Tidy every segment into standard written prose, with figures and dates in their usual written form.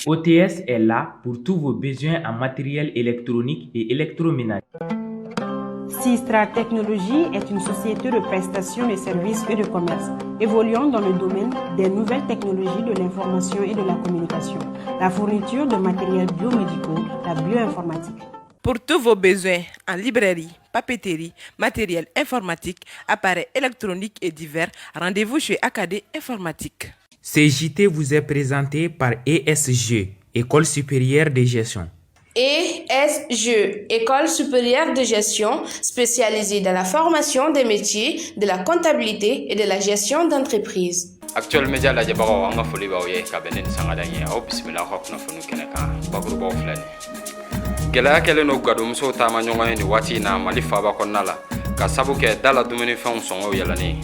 OTS est là pour tous vos besoins en matériel électronique et électroménager. Sistra Technologies est une société de prestation de services et de commerce évoluant dans le domaine des nouvelles technologies de l'information et de la communication, la fourniture de matériels biomédicaux, la bioinformatique. Pour tous vos besoins en librairie, papeterie, matériel informatique, appareils électroniques et divers, rendez-vous chez AKD Informatique. Ce JT vous est présenté par ESG, École supérieure de gestion. ESG, École supérieure de gestion spécialisée dans la formation des métiers de la comptabilité et de la gestion d'entreprise. Actuel Media lajɛbagaw, an ka foli b'aw ye ka bɛn ni nin sangada ye. Aw bisimila aw ka kunnafoni kɛnɛ kan. Bakurubaw filɛ nin: gɛlɛya kɛlen don gadonmusow taama ɲɔgɔn ye nin waati in na Mali faaba kɔnɔna la, ka sabu kɛ da la dumunifɛnw sɔngɔw yɛlɛnnen.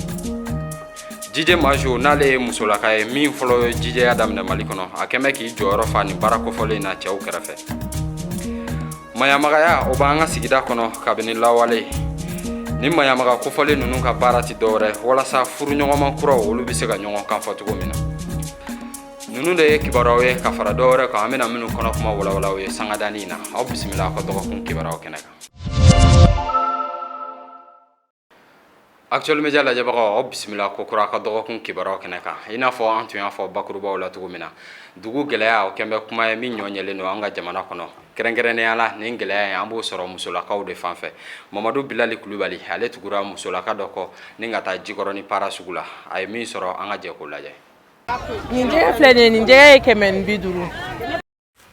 DJ Majo, n'ale ye musolaka ye min fɔlɔ ye DJya daminɛ Mali kɔnɔ, a kɛn bɛ k'i jɔyɔrɔ fa nin baara kofɔlen in na cɛw kɛrɛfɛ. Maɲamagaya, o b'an ka sigida kɔnɔ kabini lawale. Ni maɲamaga kofɔlen ninnu ka baara tɛ dɔwɛrɛ walasa furuɲɔgɔnma kuraw, olu bɛ se ka ɲɔgɔn kan fɔ cogo min na. Ninnu de ye kibaruyaw ye ka fara dɔwɛrɛ kan, an bɛna minnu kɔnɔ kuma walawalaw ye sangadani in na. Aw bisimila aw ka dɔgɔkun kibaruyaw kɛnɛ kan. Actuel Media lajɛbagaw, aw bisimila ko kura ka dɔgɔkun kibaruyaw kɛnɛ kan. I n'a fɔ an tun y'a fɔ bakurubaw la cogo min na, dugu gɛlɛya, o kɛn bɛ kuma ye min ɲɔ ɲɛlen don an ka jamana kɔnɔ. Kɛrɛnkɛrɛnnenya la, nin gɛlɛya in, an b'o sɔrɔ musolakaw de fan fɛ. Mamadu Bilali Kulubali, ale tugura musolaka dɔ kɔ ni ka taa Jikɔrɔni Para sugu la. A ye min sɔrɔ, an ka jɛ k'o lajɛ. Nin jɛgɛ filɛ nin ye, nin jɛgɛ ye 150.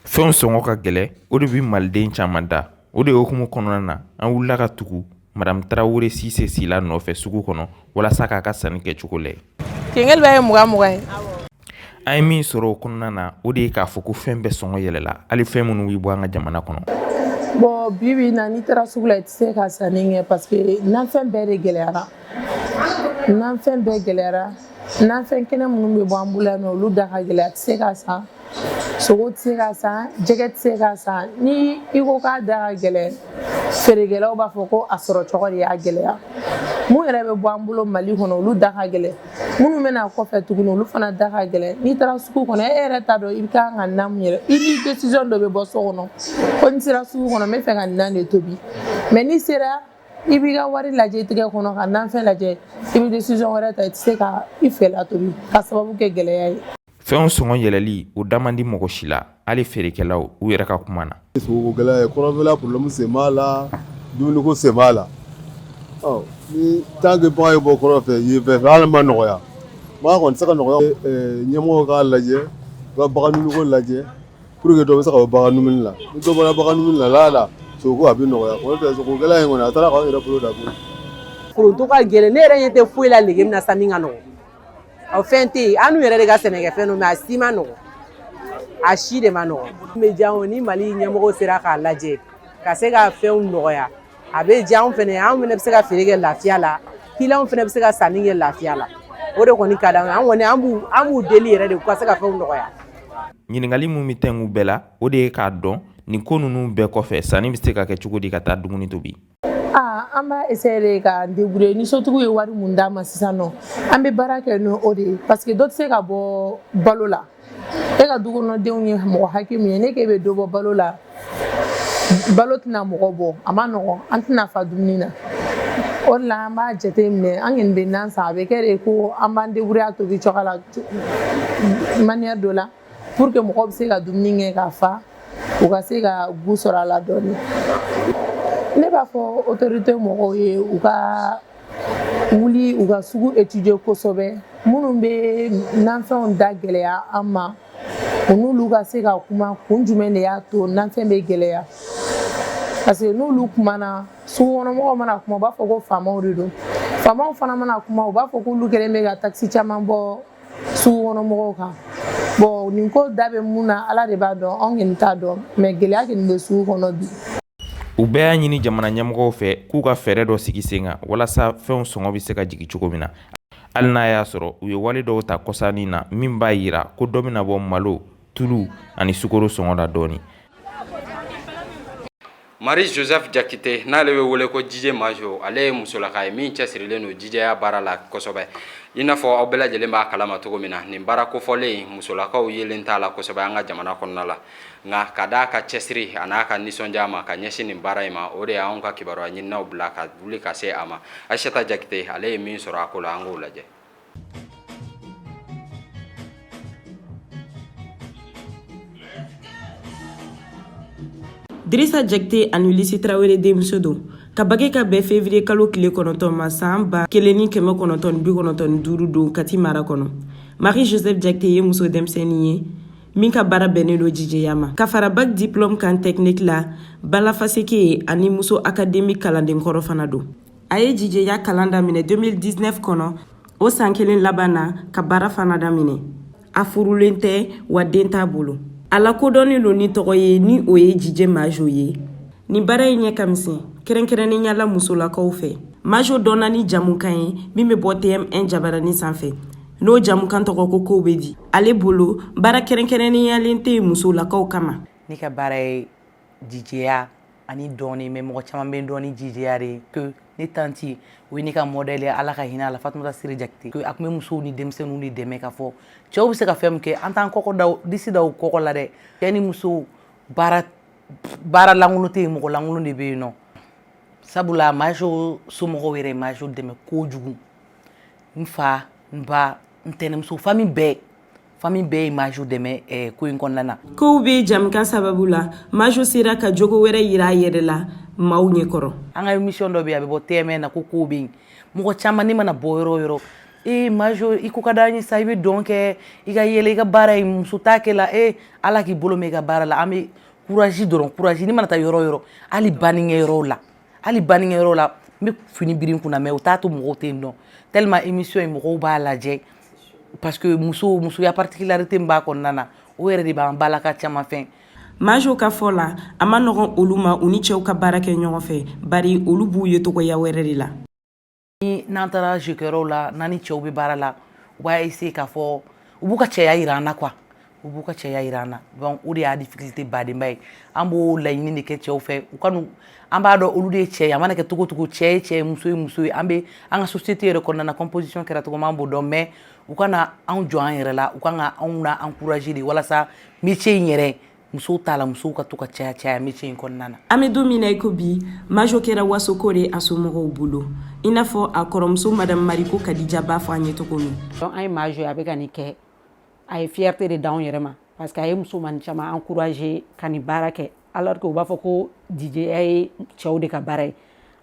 Fɛnw sɔngɔ ka gɛlɛ, o de bɛ maliden caman da. O de hukumu kɔnɔna na, an wulila ka tugu Madame Tarawele Sise Sila nɔfɛ sugu kɔnɔ walasa k'a ka sanni kɛcogo lajɛ. Kenkeliba ye 20 20 ye. An ye min sɔrɔ o kɔnɔna na, o de ye k'a fɔ ko fɛn bɛɛ sɔngɔ yɛlɛla, hali fɛn minnu bɛ bɔ an ka jamana kɔnɔ. Bon, bi bi in na, n'i taara sugu la, i tɛ se ka sanni kɛ parce que nafɛn bɛɛ de gɛlɛyara. Nafɛn bɛɛ gɛlɛyara. Nafɛn kɛnɛ minnu bɛ bɔ an bolo yan nɔ, olu da ka gɛlɛn, a tɛ se ka san. Sogo tɛ se ka san, jɛgɛ tɛ se ka san. Ni i ko k'a da ka gɛlɛn, feerekɛlaw b'a fɔ ko a sɔrɔ cogo de y'a gɛlɛya. Mun yɛrɛ bɛ bɔ an bolo Mali kɔnɔ, olu da ka gɛlɛn. Minnu bɛ na kɔfɛ tuguni, olu fana da ka gɛlɛn. N'i taara sugu kɔnɔ, e yɛrɛ t'a dɔn i bɛ kan ka na mun yɛrɛ. I ni décision dɔ bɛ bɔ so kɔnɔ ko n sera sugu kɔnɔ, n bɛ fɛ ka nan de tobi, mais n'i sera, i b'i ka wari lajɛ i tɛgɛ kɔnɔ, ka nanfɛn lajɛ, i bɛ décision wɛrɛ ta, i tɛ se ka i fɛla tobi ka sababu kɛ gɛlɛya ye. Fɛnw sɔngɔ yɛlɛli, o da man di mɔgɔ si la, hali feerekɛlaw u yɛrɛ ka kuma na. Sogoko gɛlɛya ye, kɔrɔnfɛla problème sen b'a la, dumuniko sen b'a la. Ɔ ni tant que bagan ye bɔ kɔrɔn fɛ, yen fɛ hali ma nɔgɔya, bagan kɔni tɛ se ka nɔgɔya. Ɲɛmɔgɔw k'a lajɛ, u ka bagan dumuniko lajɛ pour que dɔ bɛ se ka bɔ bagan dumuni la. Ni dɔ bɔra bagan dumuni la, la sogoko a bɛ nɔgɔya. O tɛ sogoko gɛlɛya in kɔni, a taara k'anw yɛrɛ bolo da koyi. Foronto ka gɛlɛn. Ne yɛrɛ ɲɛ tɛ foyi la légume na sa min ka nɔgɔn. O fɛn tɛ yen. An yɛrɛ de ka sɛnɛkɛfɛn don, mais a si ma nɔgɔn, a si de ma nɔgɔn. N bɛ diya ni Mali ɲɛmɔgɔw sera k'a lajɛ ka se ka fɛnw nɔgɔya, a bɛ diya anw fɛnɛ. Anw fɛnɛ bɛ se ka feere kɛ lafiya la, clients fɛnɛ bɛ se ka sanni kɛ lafiya la. O de kɔni ka d'an ye. An kɔni, an b'u deli yɛrɛ de u ka se ka fɛnw nɔgɔya. Ɲininkali min bɛ tɛnku bɛɛ la, o de ye k'a dɔn nin ko ninnu bɛɛ kɔfɛ, sanni bɛ se ka kɛ cogo di ka taa dumuni tobi? Aa, an b'a essayer de k'an débrouiller. Ni sotigiw ye wari mun d'an ma sisan nɔ, an bɛ baara kɛ n'o o de ye, parce que dɔ tɛ se ka bɔ balo la. E ka dukɔnɔdenw ye mɔgɔ hakɛ min ye, ne k'e bɛ dɔ bɔ balo la, balo tɛna mɔgɔ bɔ, a ma nɔgɔn, an tɛna fa dumuni na. O de la an b'a jateminɛ, an kɔni bɛ nan san, a bɛ kɛ de ko an b'an débrouiller a tobi cogo la, manière dɔ la, pour que mɔgɔw bɛ se ka dumuni kɛ ka fa, u ka se ka goût sɔrɔ a la dɔɔnin. Ne b'a fɔ autorité mɔgɔw ye, u ka wuli, u ka sugu étudier kosɛbɛ. Minnu bɛ nafɛnw da gɛlɛya an ma, u n'olu ka se ka kuma, kun jumɛn de y'a to nafɛn bɛ gɛlɛya? Parce que n'olu kumana, sugukɔnɔmɔgɔw mana kuma, u b'a fɔ ko faamaw de don. Faamaw fana mana kuma, u b'a fɔ k'olu kɛlen bɛ ka taxe caman bɔ sugukɔnɔmɔgɔw kan. Bon, nin ko da bɛ mun na, Ala de b'a dɔn, anw kɔni t'a dɔn, mais gɛlɛya kɔni bɛ sugu kɔnɔ bi. U bɛɛ y'a ɲini jamana ɲɛmɔgɔw fɛ k'u ka fɛɛrɛ dɔ sigi sen kan walasa fɛnw sɔngɔ bɛ se ka jigin cogo min na, hali n'a y'a sɔrɔ u ye wale dɔw ta kɔsannin na min b'a yira ko dɔ bɛna bɔ malo, tulu ani sukaro sɔngɔ la dɔɔnin. Marie Joseph Jakite, n'ale bɛ wele ko DJ Majo, ale ye musolaka ye min cɛsirilen don DJya baara la kosɛbɛ. I n'a fɔ aw bɛɛ lajɛlen b'a kalama cogo min na, nin baara kofɔlen musolakaw yelen t'a la kosɛbɛ an ka jamana kɔnɔna la. Nka ka d'a ka cɛsiri a n'a ka nisɔndiya ma ka ɲɛsin nin baara in ma, o de y'anw ka kibaruya ɲininaw bila ka wuli ka se a ma. Ayisata Jakite, ale ye min sɔrɔ a ko la, an k'o lajɛ. Dirisa Jakite ani Lisi Tarawele denmuso don, ka bange ka bɛn février kalo tile 9 ma san 1995 don Kati mara kɔnɔ. Marie Joseph Jakite ye muso denmisɛnnin ye min ka baara bɛnnen don jijeya ma, ka fara bac diplôme kan technique la Balafaseke, ani muso académie kalandenkɔrɔ fana don. A ye jijeya kalan daminɛ 2019 kɔnɔ, o san kelen laban na ka baara fana daminɛ. A furulen tɛ wa den t'a bolo. A lakodɔnnen don ni tɔgɔ ye, ni o ye Jije Majo ye. Nin baara in ɲɛ ka misɛn, kɛrɛnkɛrɛnnenya la musolakaw fɛ. Majo dɔnna ni jamukan ye min bɛ bɔ TM1 jabarani sanfɛ, n'o jamukan tɔgɔ ko Kow bɛ di. Ale bolo, baara kɛrɛnkɛrɛnnenyalen tɛ yen musolakaw kama. Ne ka baara ye jijeya ani dɔɔni, mais mɔgɔ caman bɛ dɔn ni jijeya de ye. Que ne tantie, o ye ne ka modèle ye, Ala ka hinɛ a la, Fatumata Sire Jakite. Que a tun bɛ musow ni denmisɛnninw de dɛmɛ k'a fɔ cɛw bɛ se ka fɛn min kɛ, an t'an kɔkɔ da disi da o kɔkɔ la dɛ. Cɛ ni musow, baara baara lankolon tɛ yen, mɔgɔ lankolon de bɛ yen nɔ. Sabula Majo somɔgɔw yɛrɛ ye Majo dɛmɛ kojugu. N fa, n ba, n tɛnɛmuso, famille bɛɛ, famille bɛɛ ye Majo dɛmɛ ko in kɔnɔna na. Kow bɛ jamukan sababu la, Majo sera ka jogo wɛrɛ yira a yɛrɛ la maaw ɲɛkɔrɔ. An ka émission dɔ bɛ yen, a bɛ bɔ TM1 na, ko kow bɛ yen. Mɔgɔ caman, ne mana bɔ yɔrɔ o yɔrɔ, ee Majo, i ko ka d'an ye sa, i bɛ dɔn kɛ, i ka yɛlɛ, i ka baara ye muso t'a kɛ la. Ee Ala k'i bolo mɛn i ka baara la. An bɛ courage dɔrɔn, courage. Ni mana taa yɔrɔ o yɔrɔ, hali bannikɛyɔrɔw la, hali bannikɛyɔrɔw la, n bɛ fini biri n kunna, mais o t'a to mɔgɔw tɛ yen dɔn, tellement émission in mɔgɔw b'a lajɛ, parce que muso, musoya particularité min b'a kɔnɔna na, o yɛrɛ de b'an balaka caman fɛn. Majo ka fɔ la, a ma nɔgɔn olu ma u ni cɛw ka baara kɛ ɲɔgɔn fɛ, bari olu b'u ye togoya wɛrɛ de la. Ni n'an taara jeu la, n'an ni cɛw bɛ baara la, u b'a essayer k'a fɔ u b'u ka cɛya yira an na quoi, u b'u ka cɛya yira an na. Donc o de y'a difficulté badenba ye. An b'o laɲini de kɛ cɛw fɛ, u ka n'u, an b'a dɔn olu de ye cɛ ye. A mana kɛ cogo cogo, cɛ ye cɛ ye, muso ye muso ye. An bɛ an ka société yɛrɛ kɔnɔna na, composition kɛra cogo min, an b'o dɔn, mais u kana anw jɔ an yɛrɛ la, u kan ka anw na encourager de, walasa métier in yɛrɛ, musow t'a la, musow ka to ka caya caya métier in kɔnɔna na. An bɛ don min na i ko bi, Majo kɛra wasoko de a somɔgɔw bolo, i n'a fɔ a kɔrɔmuso madame Mariko Kadija b'a fɔ an ye cogo min. An ye Majo ye, a bɛ ka nin kɛ, a ye fierté de d'anw yɛrɛ ma, parce que a ye musomanin caman encourager ka nin baara kɛ, alors que u b'a fɔ ko DJ ye cɛw de ka baara ye.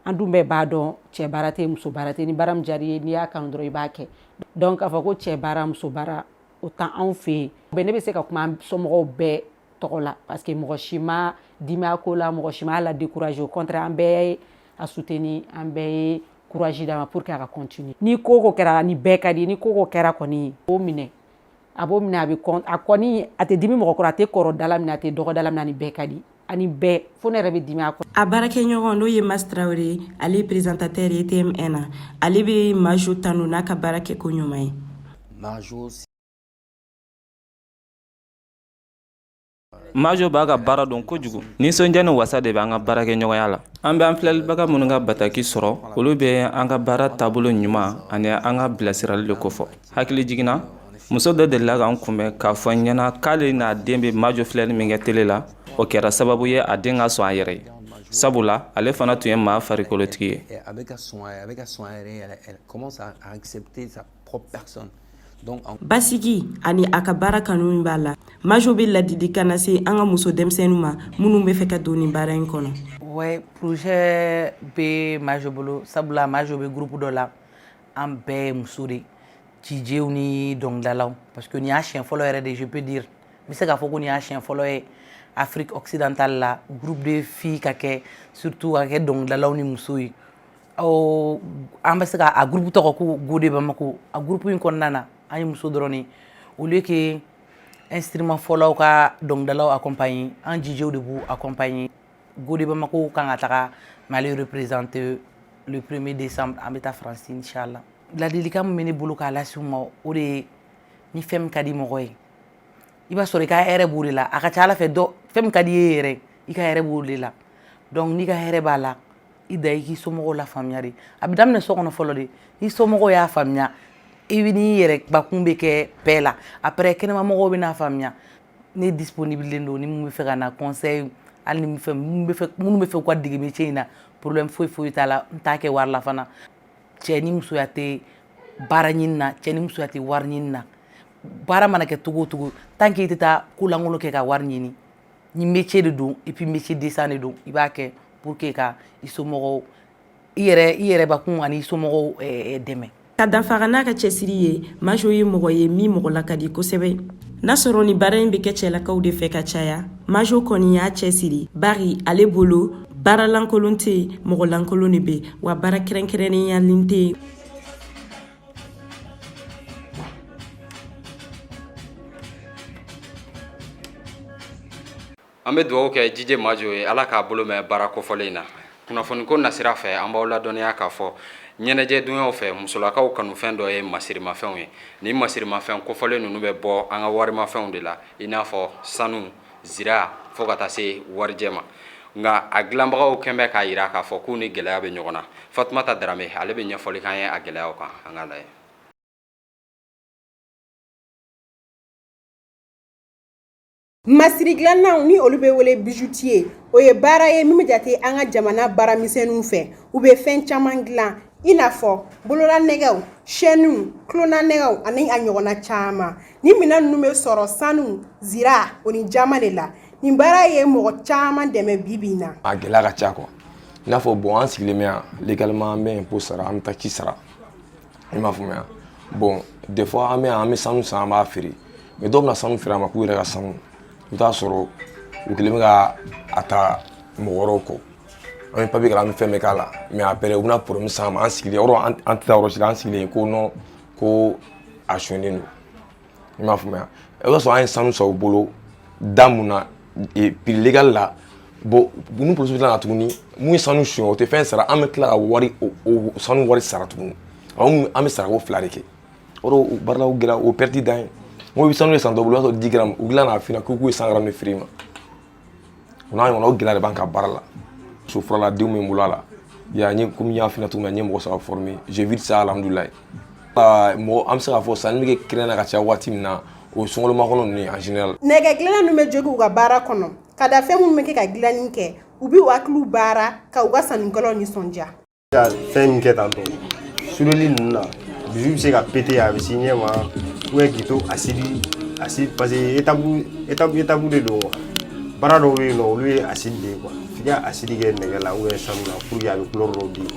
An dun bɛɛ b'a dɔn, cɛ baara tɛ, muso baara tɛ. Ni baara min diyara i ye, n'i y'a kanu dɔrɔn, i b'a kɛ. Donc k'a fɔ ko cɛ baara, muso baara, o t'an anw fɛ yen. Bɛɛ, ne bɛ se ka kuma somɔgɔw bɛɛ tɔgɔ la, parce que mɔgɔ si ma dimi a ko la, mɔgɔ si m'a la décourager. Au contraire, an bɛɛ ye a soutenir, an bɛɛ ye courage d'a ma pour que a ka continuer. Ni ko ko kɛra, ni bɛɛ ka di, ni ko ko kɛra kɔni, o minɛ, a b'o minɛ, a bɛ a kɔni, a tɛ dimi mɔgɔ kɔrɔ, a tɛ kɔrɔ dala minɛ, a tɛ dɔgɔ dala minɛ, ani bɛɛ ka di, ani bɛɛ, fo ne yɛrɛ bɛ dimi a kɔrɔ. A baarakɛɲɔgɔn, n'o ye Mas Traoré ye, ale ye présentateur ye TM1 na, ale bɛ Majo tanu n'a ka baara kɛko ɲuman ye. Majo. Majo b'a ka baara dɔn kojugu. Nisɔndiya ni wasa de bɛ an ka baarakɛɲɔgɔnya la. An bɛ an filɛlibaga minnu ka bataki sɔrɔ, olu bɛ an ka baara taabolo ɲuman ani an ka bilasirali de kofɔ. Hakili jiginna, muso dɔ delila k'an kunbɛn k'a fɔ n ɲɛna k'ale n'a den bɛ Majo filɛli min kɛ tele la, o kɛra sababu ye a den ka sɔn a yɛrɛ ye, sabula ale fana tun ye maa farikolotigi ye. A bɛ ka sɔn a bɛ ka sɔn a yɛrɛ ye, elle commence à accepter sa propre personne. Donc Basigi ani a ka baara kanu min b'a la, Majo bɛ ladilikan lase an ka muso denmisɛnninw ma minnu bɛ fɛ ka don nin baara in kɔnɔ. Ouais, projet bɛ Majo bolo, sabula Majo bɛ groupe dɔ la, an bɛɛ ye muso de, DJw ni dɔnkilidalaw, parce que nin y'a siɲɛ fɔlɔ yɛrɛ de, je peux dire, n bɛ se k'a fɔ ko nin y'a siɲɛ fɔlɔ ye Afrique occidentale la, groupe de filles ka kɛ, surtout ka kɛ dɔnkilidalaw ni musow ye. Ɔ an bɛ se ka a groupe tɔgɔ ko Gode Bamako. A groupe in kɔnɔna na, an ye muso dɔrɔn de. Au lieu que instrument fɔlaw ka dɔnkilidalaw accompagner, an DJw de b'u accompagner. Gode Bamako kan ka taga Mali représenter le 1er décembre, an bɛ taa France inchallah. Ladilikan min bɛ ne bolo k'a lase u ma, o de ye ni fɛn min ka di mɔgɔ ye, i b'a sɔrɔ i ka hɛrɛ b'o de la. A ka ca Ala fɛ, dɔ fɛn min ka di i ye yɛrɛ, i ka hɛrɛ b'o de la. Donc n'i ka hɛrɛ b'a la, i da i k'i somɔgɔw la faamuya de. A bɛ daminɛ so kɔnɔ fɔlɔ de. Ni somɔgɔw y'a faamuya, I n'i yɛrɛ bakun bɛ kɛ paix la. Après, kɛnɛmamɔgɔw bɛna faamuya. Ne disponible don ni mun bɛ fɛ ka na conseil, hali ni minnu bɛ fɛ u ka dege métier in na, problème foyi foyi t'a la. N t'a kɛ wari la fana. Cɛ ni musoya tɛ baara ɲini na, cɛ ni musoya tɛ wari ɲini na. Baara mana kɛ cogo o cogo, tant que i tɛ taa ko lankolon kɛ ka wari ɲini, ni métier de don, et puis métier décent de don, i b'a kɛ pour que ka i somɔgɔw, i yɛrɛ, i yɛrɛ bakun ani i somɔgɔw dɛmɛ. Ka danfara n'a ka cɛsiri ye, Majo ye mɔgɔ ye min mɔgɔ la ka di kosɛbɛ. N'a sɔrɔ ni baara in bɛ kɛ cɛlakaw de fɛ ka caya, Majo kɔni y'a cɛsiri, bari ale bolo baara lankolon tɛ yen, mɔgɔ lankolon de bɛ, wa baara kɛrɛnkɛrɛnnenyalen tɛ yen. An bɛ dugawu kɛ Jije Majo ye, Ala k'a bolo mɛn baara kofɔlen in na. Kunnafoniko nasira fɛ, an b'aw ladɔnniya k'a fɔ ɲɛnajɛ dunyaw fɛ, musolakaw kanufɛn dɔ ye masirimafɛnw ye. Nin masirimafɛn kofɔlen ninnu bɛ bɔ an ka warimafɛnw de la, i n'a fɔ sanu, zira, fo ka taa se warijɛ ma. Nka a dilanbagaw kɛn bɛ k'a jira k'a fɔ k'u ni gɛlɛya bɛ ɲɔgɔn na. Fatumata Darame, ale bɛ ɲɛfɔli k'an ye a gɛlɛyaw kan. An k'a lajɛ. Masiri dilannaw ni olu bɛ wele bijoutier, o ye baara ye min bɛ jate an ka jamana baaramisɛnninw fɛ. U bɛ fɛn caman dilan, i n'a fɔ bololanɛgɛw, sɛniw, tulonanɛgɛw ani a ɲɔgɔnna caman. Ni minɛn ninnu bɛ sɔrɔ sanu, zira o ni jama de la. Nin baara ye mɔgɔ caman dɛmɛ bi bi in na. A gɛlɛya ka ca quoi. I n'a fɔ bon, an sigilen bɛ yan légalement, an bɛ impôt sara, an bɛ taxe sara, i m'a faamuya. Bon, des fois an bɛ yan, an bɛ sanu san, an b'a feere, mais dɔw bɛna sanu feere an ma k'u yɛrɛ ka sanu, i bɛ taa sɔrɔ u kɛlen bɛ ka a ta mɔgɔ wɛrɛw kɔ. An bɛ papier k'a la, an bɛ fɛn bɛɛ k'a la, mais après u bɛna problème s'an ma. An sigilen yɔrɔ, an tɛ taa yɔrɔ si la, an sigilen ko non, ko a sonyɛnen don, i m'a faamuya. I b'a sɔrɔ an ye sanu san u bolo da mun na, prix légal la. Bon, ni polisi bɛ tila ka na tuguni, mun ye sanu suɲɛ, o tɛ fɛn sara, an bɛ tila ka wari o sanu wari sara tuguni. An bɛ sarako fila de kɛ. O de baaralaw gɛlɛya, o perte dan ye. N ko i bɛ sanu de san dɔ bolo, i b'a sɔrɔ 10 grammes, u tila n'a f'i ɲɛna k'u ye 100 grammes de feere i ma. O n'a ɲɔgɔnna, o gɛlɛya de b'an ka baara la. So furala denw bɛ n bolo a la ya, n ye komi n y'a f'i ɲɛna cogo min na, n ye mɔgɔ saba former, je vis de ça, alhamdulilayi. Mɔgɔ an bɛ se k'a fɔ sanni bɛ kɛ kɛnɛ na ka caya waati min na, o ye sunkalo makɔnɔ ninnu ye en général. Nɛgɛ dilanna ninnu bɛ jogin u ka baara kɔnɔ ka da fɛn minnu bɛ kɛ ka dilanni kɛ. U b'u hakiliw baara ka u ka sannikɛlaw nisɔndiya. Ka fɛn min kɛ tantɔ suleli ninnu na, bijou bɛ se ka péter, a bɛ s'i ɲɛ ma ou bien k'i to acide acide, parce que étape étape étape de don quoi. Baara dɔw bɛ yen nɔ, olu ye acide de ye quoi. F'i ka acide kɛ nɛgɛ la ou bien sanu la pour que a bɛ couleur dɔw di.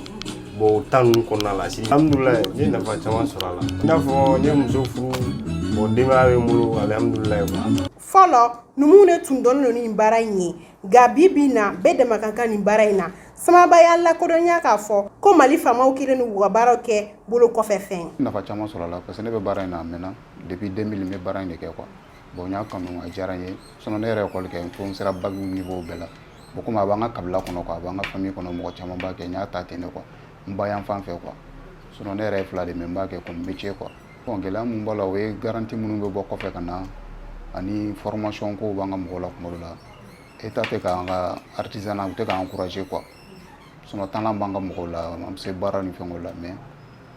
Bon, o temps ninnu kɔnɔna la, acide, alhamdulilayi, n ye nafa caman sɔrɔ a la. I n'a fɔ n ye muso furu, bon, denbaya bɛ n bolo, alhamdulilayi quoi. Fɔlɔ, numuw de tun dɔnnen don ni nin baara in ye, nka bi bi in na, bɛɛ dama ka kan nin baara in na. Samaba y'a lakodɔnya k'a fɔ ko Mali faamaw kɛlen don k'u ka baaraw kɛ bolo kɔfɛ fɛn. Nafa caman sɔrɔ a la parce que ne bɛ baara in na, a mɛnna, depuis 2000 n bɛ baara in de kɛ quoi. Bon, n y'a kanu, a diyara n ye. Sinon ne yɛrɛ école kɛ fo n sera bac niveau bɛɛ la. Bon, komi a b'an ka kabila kɔnɔ quoi, a b'an ka famille kɔnɔ, mɔgɔ caman b'a kɛ, n y'a ta ten de quoi, n ba yan fan fɛ quoi. Sinon ne yɛrɛ ye fila de, mais n b'a kɛ comme métier quoi. Bon, gɛlɛya mun b'a la, o ye garantie minnu bɛ bɔ kɔfɛ ka na ani formation kow b'an ka mɔgɔw la. Kuma dɔ la, État tɛ k'an ka artisanat, u tɛ k'an encourager quoi. Sinon talent b'an ka mɔgɔw la, an bɛ se baara ni fɛnw la, mais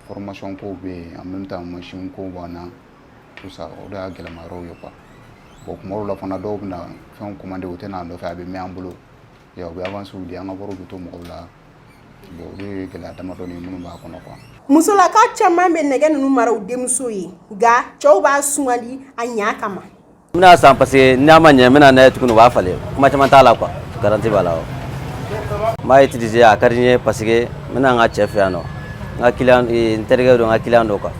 formation kow bɛ yen, en même temps machine kow b'an na, tout ça, o de y'a gɛlɛma yɔrɔw ye quoi. Bon, kuma dɔw la fana, dɔw bɛna fɛnw commander, u tɛ n'a nɔfɛ, a bɛ mɛn an bolo ya, u bɛ avance di, an ka wariw bɛ to mɔgɔw la. Bon, olu ye gɛlɛya damadɔni ye minnu b'a kɔnɔ quoi. Musolaka caman bɛ nɛgɛ ninnu mara u denmuso ye, nka cɛw b'a sugandi a ɲa kama. N bɛna san parce que n'a ma ɲɛ, n bɛna n'a ye tuguni, u b'a falen. Kuma caman t'a la quoi, garantie b'a la. N b'a utiliser, a ka di n ye parce que n bɛna n ka cɛ fɛ yan nɔ, n ka client, n terikɛ don, n ka client don quoi.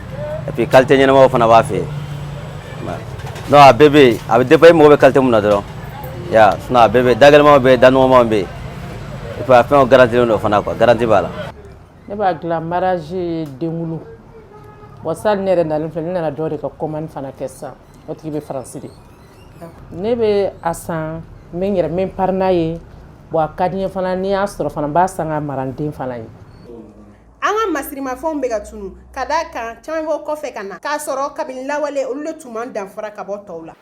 Et puis qualité ɲɛnamaw fana b'a fɛ yen. Non, a bɛɛ bɛ yen, a bɛ dépend i mago bɛ qualité mun na dɔrɔn ya. Sinon a bɛɛ bɛ yen, da gɛlɛmanw bɛ yen, da nɔgɔmanw bɛ yen, et puis a fɛnw garantilen don fana quoi, garantie b'a la. Ne b'a dilan mariage, denkundiw. Wa sali ne yɛrɛ nalen filɛ, ne nana dɔ de ka commande fana kɛ sisan, o tigi bɛ Faransi de. Ne bɛ a san, n bɛ n yɛrɛ n bɛ pari n'a ye. Bon, a ka di n ye fana, n'i y'a sɔrɔ fana, n b'a san ka mara n den fana ye. An ka masirimafɛnw bɛ ka tunu ka d'a kan caman bɔ kɔfɛ ka na, k'a sɔrɔ kabini lawale, olu de tun man danfara ka bɔ tɔw la.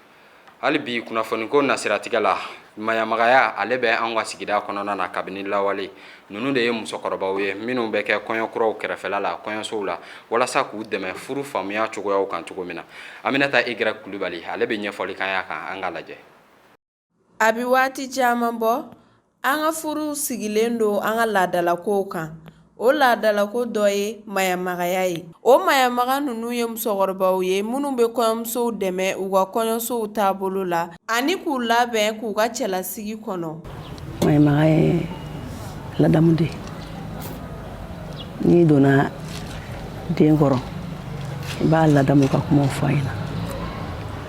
Hali bi kunnafoniko nasiratigɛ la, mayamagaya ale bɛ an ka sigida kɔnɔna na kabini lawale. Ninnu de ye musokɔrɔbaw ye minnu bɛ kɛ kɔɲɔkuraw kɛrɛfɛla la, kɔɲɔsow la, walasa k'u dɛmɛ furu faamuya cogoyaw kan cogo min na. Aminata Y Kulubali ale bɛ ɲɛfɔli kan y'a kan, an ka lajɛ. A bɛ waati caman bɔ, an ka furuw sigilen don an ka laadalakow kan. O laadalako dɔ ye mayamagaya ye. O mayamaga ninnu ye musokɔrɔbaw ye minnu bɛ kɔɲɔmusow dɛmɛ u ka kɔɲɔsow taabolo la ani k'u labɛn k'u ka cɛlasigi kɔnɔ. Mayamaga ye ladamu de ye. N'i donna den kɔrɔ, i b'a ladamu ka kumaw fɔ a ɲɛna,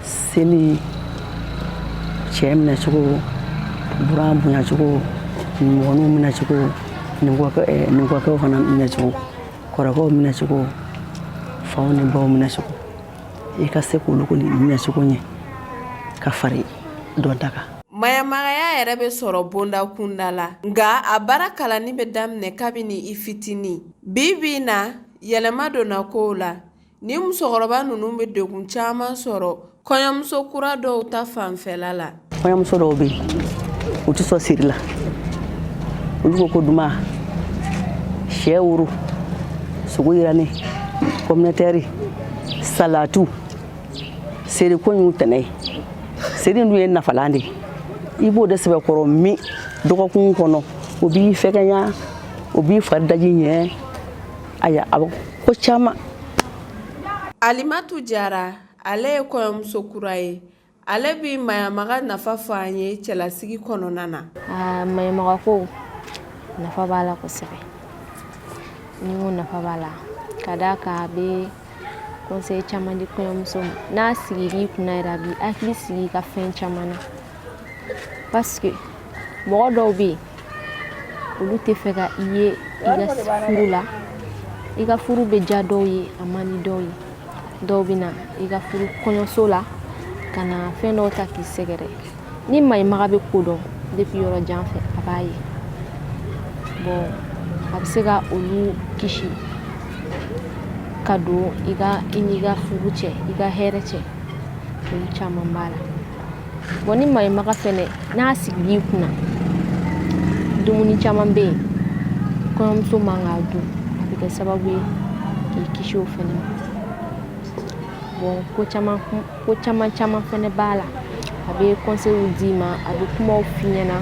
seli, cɛ minɛcogo, buran bonyacogo, nimɔgɔninw minɛcogo, ninkɔkɛw fana minɛcogo, kɔrɔkɛw minɛcogo, faw ni baw minɛcogo, i ka se k'olu kɔni minɛcogo ɲɛ ka fari dɔn ta kan. Mayamagaya yɛrɛ bɛ sɔrɔ bonda kunda la, nka a baara kalanni bɛ daminɛ kabini i fitinin. Bi bi in na, yɛlɛma donna kow la. Ni musokɔrɔba ninnu bɛ degun caman sɔrɔ kɔɲɔmuso kura dɔw ta fanfɛla la. Kɔɲɔmuso dɔw bɛ yen, u tɛ sɔn seri la. Olu ko ko duman, sɛ woro, sogo yirannen, pɔmɛtɛri, salatu, seri ko y'u tɛnɛ ye. Seri dun ye nafalan de ye. I b'o de sɛbɛkɔrɔ min dɔgɔkun kɔnɔ, o b'i fɛgɛnya, o b'i fari daji ɲɛ. Aya, a bɛ ko caman. Alimatu Jara, ale ye kɔɲɔmuso kura ye. Ale bɛ mayamaga nafa fɔ an ye cɛlasigi kɔnɔna na. Aa, mayamaga ko nafa b'a la kosɛbɛ. Ni n ko nafa b'a la, ka d'a kan a bɛ conseil caman di kɔɲɔmuso ma. N'a sigir'i kunna yɛrɛ, a b'i hakili sigi i ka fɛn caman na, parce que mɔgɔ dɔw bɛ yen, olu tɛ fɛ ka i ye i ka furu la. I ka furu bɛ diya dɔw ye, a man di dɔw ye. Dɔw bɛ na i ka furu kɔɲɔso la ka na fɛn dɔw ta k'i sɛgɛrɛ. Ni maɲimaga bɛ ko dɔn depuis yɔrɔ jan fɛ, a b'a ye. Bon, a bɛ se ka olu kisi ka don i ka i n'i ka furu cɛ, i ka hɛrɛ cɛ. Olu caman b'a la. Bon, ni maɲimaga fɛnɛ n'a sigil'i kunna, dumuni caman bɛ yen kɔɲɔmuso man k'a dun, a bɛ kɛ sababu ye k'i kisi o fɛnɛ ma. Bon, ko caman ko caman caman fɛnɛ b'a la. A bɛ conseils d'i ma, a bɛ kumaw f'i ɲɛna,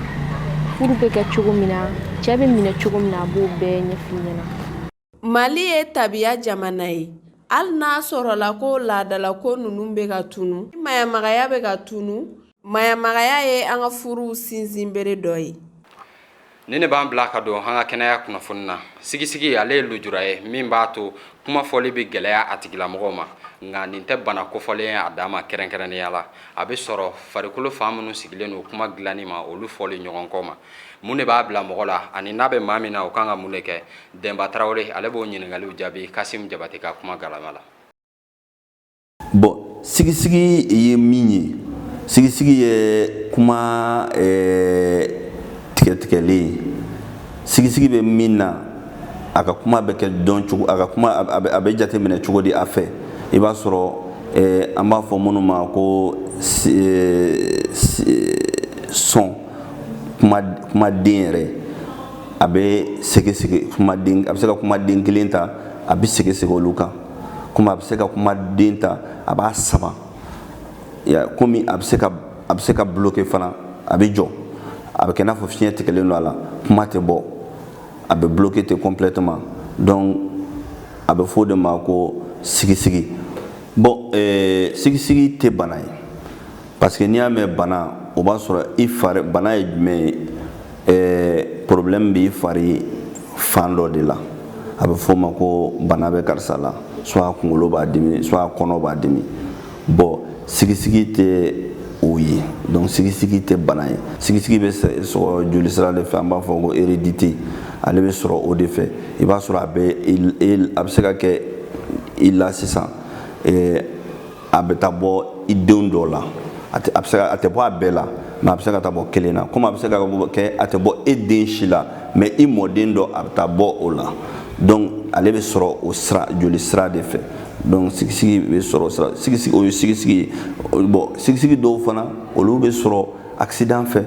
furu bɛ kɛ cogo min na, cɛ bɛ minɛ cogo min na, a b'o bɛɛ ɲɛf'i ɲɛna. Mali ye tabiya jamana ye. Hali n'a sɔrɔla ko laadalako ninnu bɛ ka tunu, mayamagaya bɛ ka tunu, mayamagaya ye an ka furuw sinsinbere dɔ ye. Ni ne b'an bila ka don an ka kɛnɛya kunnafoni na. Sigisigi, ale ye lujura ye min b'a to kuma fɔli bɛ gɛlɛya a tigilamɔgɔw ma. Nka nin tɛ bana kofɔlen ye a dan ma. Kɛrɛnkɛrɛnnenya la, a bɛ sɔrɔ farikolo fan minnu sigilen don kuma dilanni ma, olu fɔli ɲɔgɔn kɔ ma. Mun de b'a bila mɔgɔ la, ani n'a bɛ maa min na, o kan ka mun de kɛ? Dɛnba Tarawele ale b'o ɲininkaliw jaabi Kasim Jabate ka kuma galama la. Bon, sigisigi ye min ye, sigisigi ye kuma tigɛtigɛlen ye. Sigisigi bɛ min na, a ka kuma bɛ kɛ dɔn cogo, a ka kuma a bɛ jateminɛ cogo di a fɛ? I b'a sɔrɔ an b'a fɔ minnu ma ko sɔn kumaden yɛrɛ, a bɛ segi segi kumaden, a bɛ se ka kumaden kelen ta, a bɛ segi segi olu kan. Komi a bɛ se ka kumaden ta, a b'a sama, komi a bɛ se ka bloquer fana, a bɛ jɔ, a bɛ kɛ n'a fɔ fiɲɛ tigɛlen don a la, kuma tɛ bɔ, a bɛ bloquer ten complètement. Donc a bɛ fɔ o de ma ko sigisigi. Bon, sigisigi tɛ bana ye, parce que n'i y'a mɛn bana, o b'a sɔrɔ i fari bana ye jumɛn ye? Problème b'i fari fan dɔ de la, a bɛ f'o ma ko bana bɛ karisa la, soit a kunkolo b'a dimi, soit a kɔnɔ b'a dimi. Bon, sigisigi tɛ o ye. Donc sigisigi tɛ bana ye. Sigisigi bɛ sɔrɔ jolisira de fɛ, an b'a fɔ ko hérédité, ale bɛ sɔrɔ o de fɛ. I b'a sɔrɔ a bɛ se ka kɛ i la sisan, a bɛ taa bɔ i denw dɔ la. A bɛ se ka, a tɛ bɔ a bɛɛ la, mais a bɛ se ka taa bɔ kelen na. Komi a bɛ se ka kɛ a tɛ bɔ e den si la, mais i mɔden dɔ, a bɛ taa bɔ o la. Donc ale bɛ sɔrɔ o sira, joli sira de fɛ. Donc sigisigi bɛ sɔrɔ sira sigisigi, o ye sigisigi ye. Bon, sigisigi dɔw fana, olu bɛ sɔrɔ accident fɛ.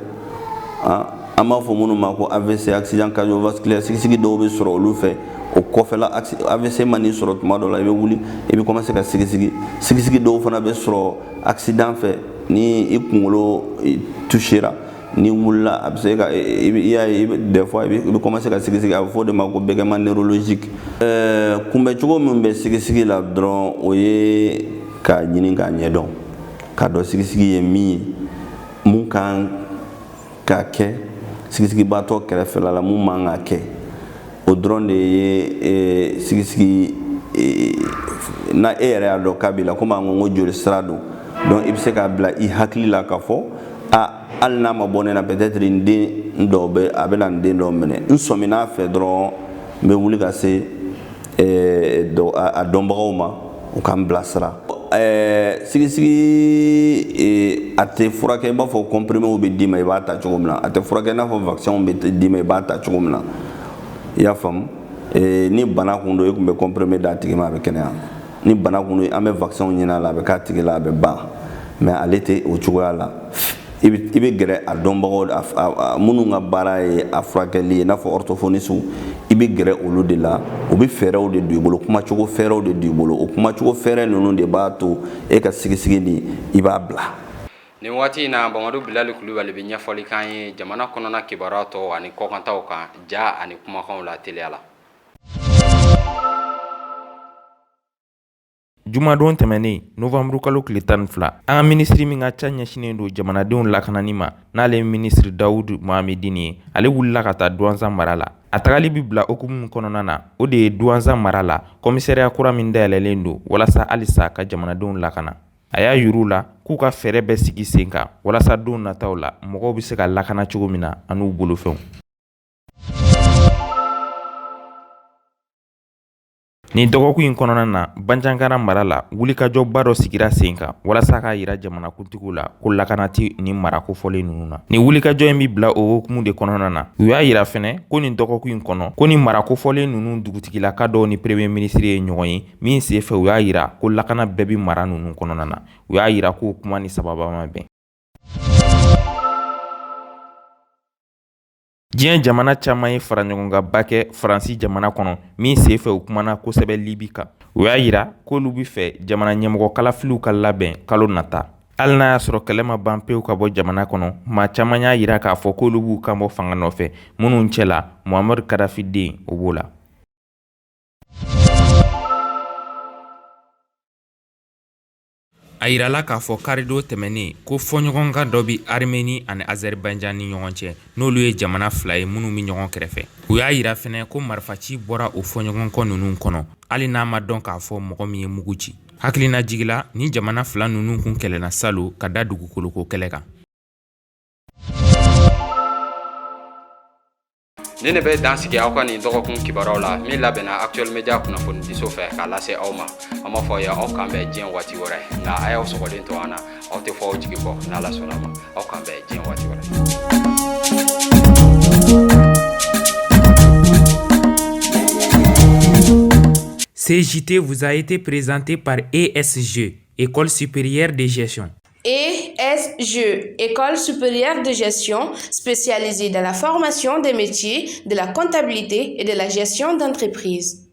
An b'a fɔ minnu ma ko AVC, accident cardiovasculaire. Sigisigi dɔw bɛ sɔrɔ olu fɛ. O kɔfɛla, AVC man'i sɔrɔ, tuma dɔ la i bɛ wuli, i bɛ commencer ka sigisigi. Sigisigi dɔw fana bɛ sɔrɔ accident fɛ, ni i kunkolo touchera, ni wulila, a bɛ se ka i y'a ye, des fois i bɛ commencer ka sigisigi. A bɛ fɔ o de ma ko bégaiement neurologique. Kunbɛcogo min bɛ sigisigi la dɔrɔn, o ye k'a ɲini k'a ɲɛdɔn, k'a dɔn sigisigi ye min ye, mun kan ka kɛ sigisigibaatɔ kɛrɛfɛla la, mun man ka kɛ. O dɔrɔn de ye sigisigi. Na e yɛrɛ y'a dɔn k'a b'i la, komi an ko joli sira don, donc i bɛ se k'a bila i hakili la k'a fɔ a hali n'a ma bɔ ne na, peut-être n den dɔw bɛ, a bɛna n den dɔw minɛ. N sɔmin'a fɛ dɔrɔn, n bɛ wuli ka se a dɔnbagaw ma, u k'an bilasira. Sigisigi, a tɛ furakɛ i b'a fɔ comprimé bɛ d'i ma i b'a ta cogo min na. A tɛ furakɛ i n'a fɔ vaccin bɛ d'i ma i b'a ta cogo min na. I y'a faamu? Ni bana kun don, i tun bɛ comprimé d'a tigi ma, a bɛ kɛnɛya. Ni bana kun don, an bɛ vaccin ɲini a la, a bɛ k'a tigi la, a bɛ ban. Mais ale tɛ o cogoya la. I bɛ gɛrɛ a dɔnbagaw minnu ka baara ye a furakɛli ye, i n'a fɔ orthophoniste, i bɛ gɛrɛ olu de la. U bɛ fɛɛrɛw de don i bolo, kumacogo fɛɛrɛw de don i bolo. O kumacogo fɛɛrɛ ninnu de b'a to e ka sigisigi nin, i b'a bila. Nin waati in na, Bamadu Bilali Kulubali bɛ ɲɛfɔli k'an ye jamana kɔnɔna kibaruya tɔw ani kɔkantaw kan, ja ani kumakanw la teliya la. Jumadon tɛmɛnen, nowanburukalo tile 12, an ka minisiri min ka ca ɲɛsinnen don jamanadenw lakanani ma, n'ale ye minisiri Dawudu Mohamedini ye, ale wulila ka taa Duwanza mara la. A tagali bɛ bila hukumu min kɔnɔna na, o de ye Duwanza mara la kɔmisariya kura min dayɛlɛlen don walasa halisa ka jamanadenw lakana. A y'a yir'u la k'u ka fɛɛrɛ bɛɛ sigi sen kan walasa don nataw la, mɔgɔw bɛ se ka lakana cogo min na an'u bolofɛnw. Nin dɔgɔkun in kɔnɔna na, Banjagara mara la, wulikajɔba dɔ sigira sen kan walasa k'a yira jamanakuntigiw la ko lakana tɛ nin mara kofɔlen ninnu na. Nin wulikajɔ in bɛ bila o hukumu de kɔnɔna na. U y'a yira fɛnɛ ko nin dɔgɔkun in kɔnɔ, ko nin mara kofɔlen ninnu dugutigilaka dɔw ni premier ministre ye ɲɔgɔn ye min senfɛ, u y'a yira ko lakana bɛɛ bɛ mara ninnu kɔnɔna na. U y'a yira k'o kuma ni sababa ma bɛn. Diɲɛ jamana caman ye faraɲɔgɔnkanba kɛ Faransi jamana kɔnɔ min senfɛ, u kumana kosɛbɛ Libi kan. U y'a yira k'olu bɛ fɛ jamana ɲɛmɔgɔ kalafiliw ka labɛn kalo nata. Hali n'a y'a sɔrɔ kɛlɛ ma ban pewu ka bɔ jamana kɔnɔ, maa caman y'a yira k'a fɔ k'olu b'u kan bɔ fanga nɔfɛ, minnu cɛla Muhamadu Kadafi den, o b'o la. A yirala k'a fɔ karidon tɛmɛnen ko fɔɲɔgɔnkan dɔ bɛ Armenie ani Azerbaïdjan ni ɲɔgɔn cɛ, n'olu ye jamana fila ye minnu bɛ ɲɔgɔn kɛrɛfɛ. U y'a yira fɛnɛ ko marifaci bɔra o fɔɲɔgɔnkɔ ninnu kɔnɔ, hali n'a ma dɔn k'a fɔ mɔgɔ min ye mugu ci. Hakilinajigi la, ni jamana fila ninnu kun kɛlɛna salon ka da dugukoloko kɛlɛ kan. Nin de bɛ dan sigi aw ka nin dɔgɔkun kibaruyaw la min labɛnna Actuel Media kunnafonidiso fɛ k'a lase aw ma. An b'a fɔ aw ye aw k'an bɛn diɲɛ waati wɛrɛ, nka a y'aw sɔgɔlen to an na, aw tɛ fɔ aw jigi kɔ n'Ala sɔnna ma. Aw k'an bɛn diɲɛ waati wɛrɛ. Ce JT vous a été présenté par ESG, École supérieure de gestion. ESG, École supérieure de gestion spécialisée dans la formation des métiers de la comptabilité et de la gestion d'entreprise.